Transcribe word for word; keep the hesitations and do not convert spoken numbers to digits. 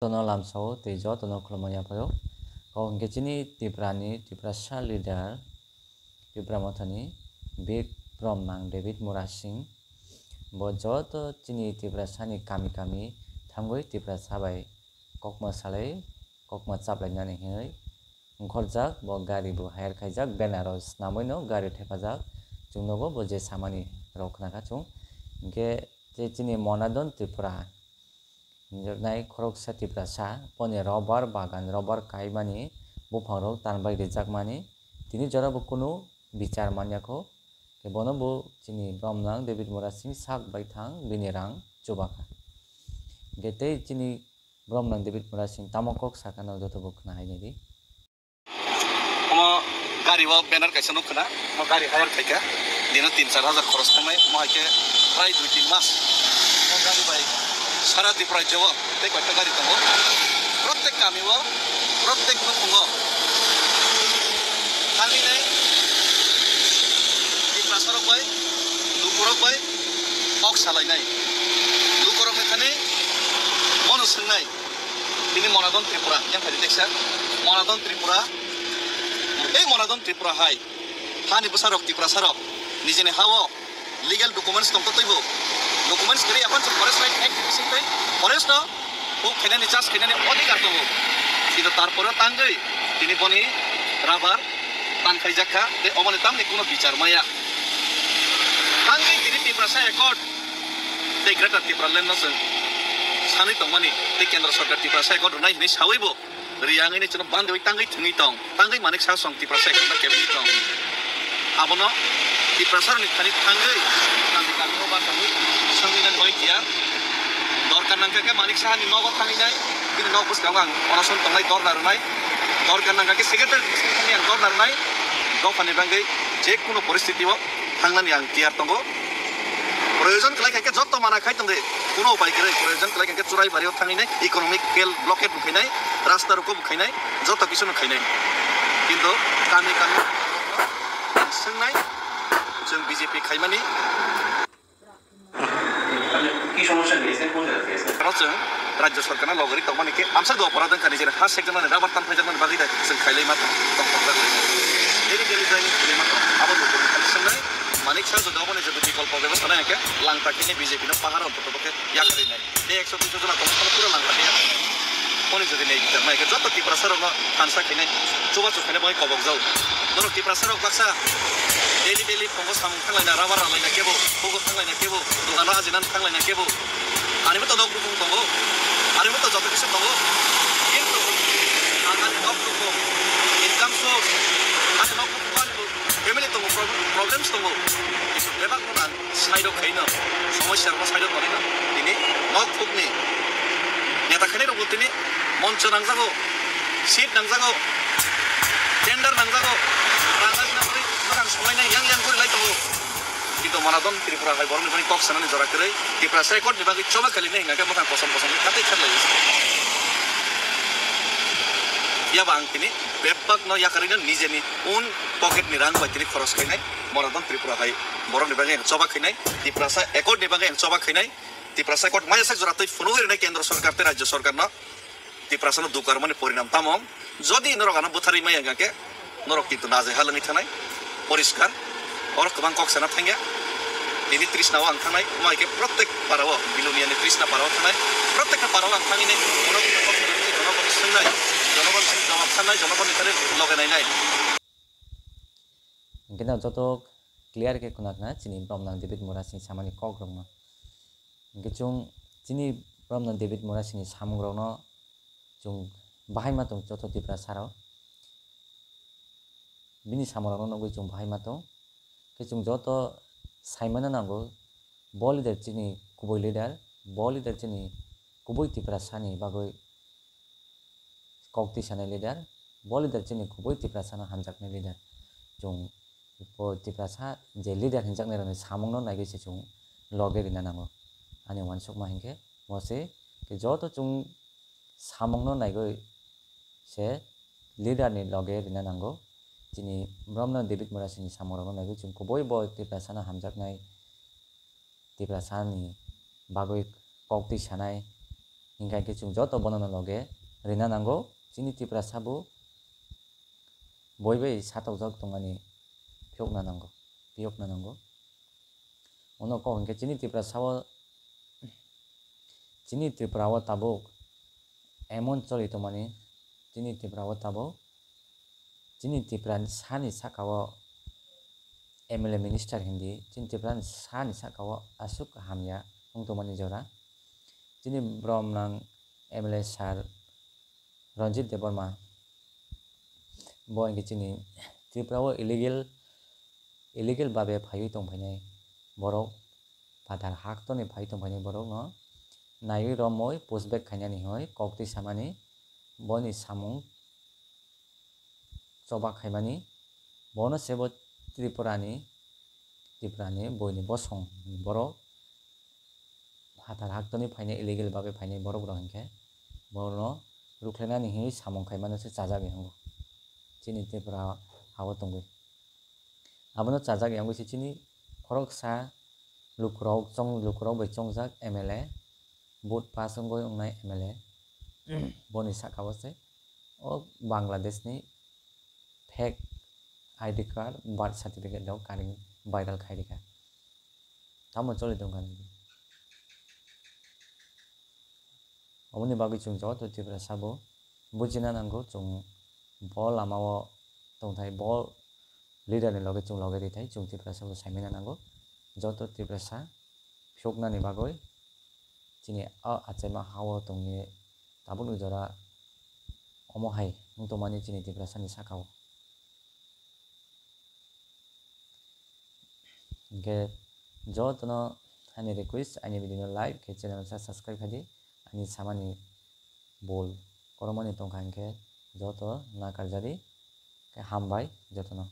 No lamsao tei jotono khulumani yaphaio. Kok hwnkhe chini Tiprani Tiprasa leader, Tipra Mothani Bikrom Nang David Murasing. Bo joto chini Tiprasani kami kami thangwi Tiprasa bai kokma salai, kokma chaplainani hinwi ongkhorjak. Bo gari bo hire khaijak, banner o swnamwi no gari thepajak. Chwng nogo bo je samani rok khna kha chwng. Hwnkhe tei chini Monadon Tripura hinjaknai khoroksa Tiprasa, boni rubber bagan, rubber kaimani buphangrok tanbai rijakmani, tini jorabo kunu bichar manyakho. Khe bono bo chini Bromnang David Murasing sak bai thang bini rang chubakha. Hwnkhe tei chini Bromnang David Murasing tamo kok sakha no joto bo khna hai nai di. Omo gari o banner kaisa nukha na, omo gari hire khaikha, dino tin char hajar khoros thangnai, omo haikhe prai dui tin mas. Omo gari bai sara Tripura rajyo o tei koita gari tongo. Protek kami o, protek nukhung o thangwi nai Tiprasa rok bai, lukurok bai kok salainai. Lukurokni thani bono swngnai. Tini Monadon Tripura, yang phai teksa Monadon Tripura. Ei Monadon Tripura hai hani bwsarok, Tiprasarok nijini ha-o legal documents tongtotwi bo. Documents kwrwi, এখন se forest right act bising tei forest no huk khainani, charge khainani odhikar tongo. Kintu tarpore tangwi tini boni rubber tan khaijak kha tei oboni tamni kuno bichar maya. Tangwi tini Tiprasa Accord tei Greater Tipraland no chwng sanwi tongmani tei Kendra Sarkar Tiprasa Accord rwnai hinwi sawi bo riyangwi ni chwngno bandwi tangwi thwngwi tong, tangwi manik sa song Tiprasa Accord no kebengwi tong. Abono Tiprasa rokni thani thangwi kami kami o ba thangwi swngwi nang bai tiya. Dorkar nangkha khe manik sahani nogo thangwi nai, bini nok bwskango ang onoson tongnai, dorna rwnai. Dorkar nangkha khe secretary bising thangwi ang dorna rwnai. Dophani bagwi je kuno poristiti o thangnani ang tiyar tongo. Proyojon kwlai kha khe joto mana khai tong di, kuno upai kwrwi. Proyojon kwlai kha khe Churaibari o thangwi nai, economical blockade bo khainai, rasta rok bo khainai, joto kisu no khainai. Kintu kami kami swngnai, chwng B J P khaimani. Ki somosya ni ese, kono jaga ese? Aro chwng rajya sarkar no logori tongmani khe amsa do opora dwng kha, nijini ha sekjakmani, rubber tan phaijakmani bagwi da chwng khailai ma tong, tong tong jaklai. Daily daily joining khailai ma tong, abo nukuni khali swngnai. Manik sa jodi oboni jodi bikolpo bebostha nai hwnkhe langta khe B J P no pahar ontotto khe yakarwi nai. Tei ekso duiso jona tongma phano pura langta khe yakarwi nai. Boni jodi nai bichar nai hwnkhe joto Tiprasa rokno thansa khainai, chubachu khainai bagwi kobok jago. Norok Tiprasa rok baksa daily daily phungo samung thanglaina, rubber ralaina kebo, hugo thanglaina kebo, dogano ajinani thanglaina kebo. Ani bo to nok buphung tongo, ani bo to joto kisa tongo. Kintu ang ani nok buphung, income source, ani nok buphung ani bo family tongo, prob-, problems tongo. Kintu bebak no ang side o khaino, somosya rokno side o tonwi no tini nok phukni neta khainai rokbo tini moncho nangjago, seat nangjago, tender nangjago, rang ajina bagwi bwkhang songlainai yang yang kori lai tongo. Kintu Monadon Tripura hai borokni bagwi kok sanani jora kwrwi, Tiprasa Accord ni bagwi choba khalinai hwnkha khe bwkhang kosom kosom khe khatai khatlai. Yaba ang tini bebak no yakarwi no nijeni own pocket ni rang bai tini khoros khainai, Monadon Tripura hai borokni bagwi ang choba khainai, Tiprasa Accord ni bagwi ang choba khainai, Tiprasa Accord maya sak jora twi phunugwi rwnai Kendra Sarkar tei Rajya Sarkar no. Tiprasa no dukarmani porinam tamo? Jodi norok ano bwtharwi maya hwnkha khe norok kintu najai halwngwi thanai, poriskar. Oro kwbang kok sana thangya. Tini Trishna o ang thangnai, omo hai khe protek para o, Bilonia ni Trishna para o thangnai, protek para o ang thangwi nai, ono kok sana thangwi jonoboni swngnai, jonoboni swngnai jawab sanai, jonoboni thani loge nainai. Hingke no joto clear khe khuna khna chini Bromnang David Murasing samani kok rokno. Hingke chwng chini Bromnang David Murasingni samung rokno chwng bahai ma tong joto Tiprasa rok. Bini samung rokno nugwi chwng bahai ma tong. Khe chwng joto sai mano nango, bo leader chini kubui leader, bo leader chini kubui Tiprasani bagwi kok twi sanai leader, bo leader chini kubui Tiprasano hamjaknai leader. Chwng bo Tiprasa je leader hinjaknai rokni samungno naigwi se chwng loge rina nango. Ani uansukma hinkhe bo se khe joto chwng samungno naigwi se leader ni loge rina nango. Chini Bromnang David Murasingni samung rokno naigwi chwng kubui bo Tiprasano hamjaknai, Tiprasani bagwi kok twi sanai, Hinkha khe chwng joto bono no loge rina nango, chini Tiprasa bo boi bai satokjak tongmani phiyokna nango, phiyokna nango. Ono kok hinkhe chini Tiprasa o, chini Tripura o tabuk emon choli tongmani, chini Tripura o tabuk chini Tripura sani saka o M L A minister hindi, chini Tripura sani saka o aswk hamya wng tongmani jora. Chini brom nang M L A sir Ranjit Debbarma, bo hinkhe chini Tripura o illegal, illegal babe phaiwi tongphainai borok, phatar haktoni phaiwi tongphainai borokno naiwi romwi pushback khainani hwnwi koktwi samani, boni samung choba khaimani, bono se bo Tripurani, Tripurani boini bosong borok, phatar haktoni phainai, illegal babe phainai borok rok hinkhe, borokno rukhlainani hinwi samung khaimano se chajak yango, chini Tripura hao tongwi. Abono chajak yangwi se chini khoroksa lukurok chong-, lukurok bai chongjak M L A, vote pass wngwi wngnai M L A, boni saka o se o Bangladesh ni fake I D card, birth certificate rok karing viral khai rikha. Tamo choli tongkha nini. Oboni bagwi chwng joto Tiprasa bo bujina nango, chwng bo lama o tongthai, bo leader ni loge chwng loge rithai, chwng Tiprasa bo saimina nango. Joto Tiprasa phiyoknani bagwi chini a achaima ha o tongwi tabukni jora omo hai wng tongmani chini Tiprasa ni saka o. Hinkhe jotono ani request, ani video no like khe channel sa subscribe khaidi, ani samani bol koromani tongkha hinkhe joto nakarjadi khe hambai jotono.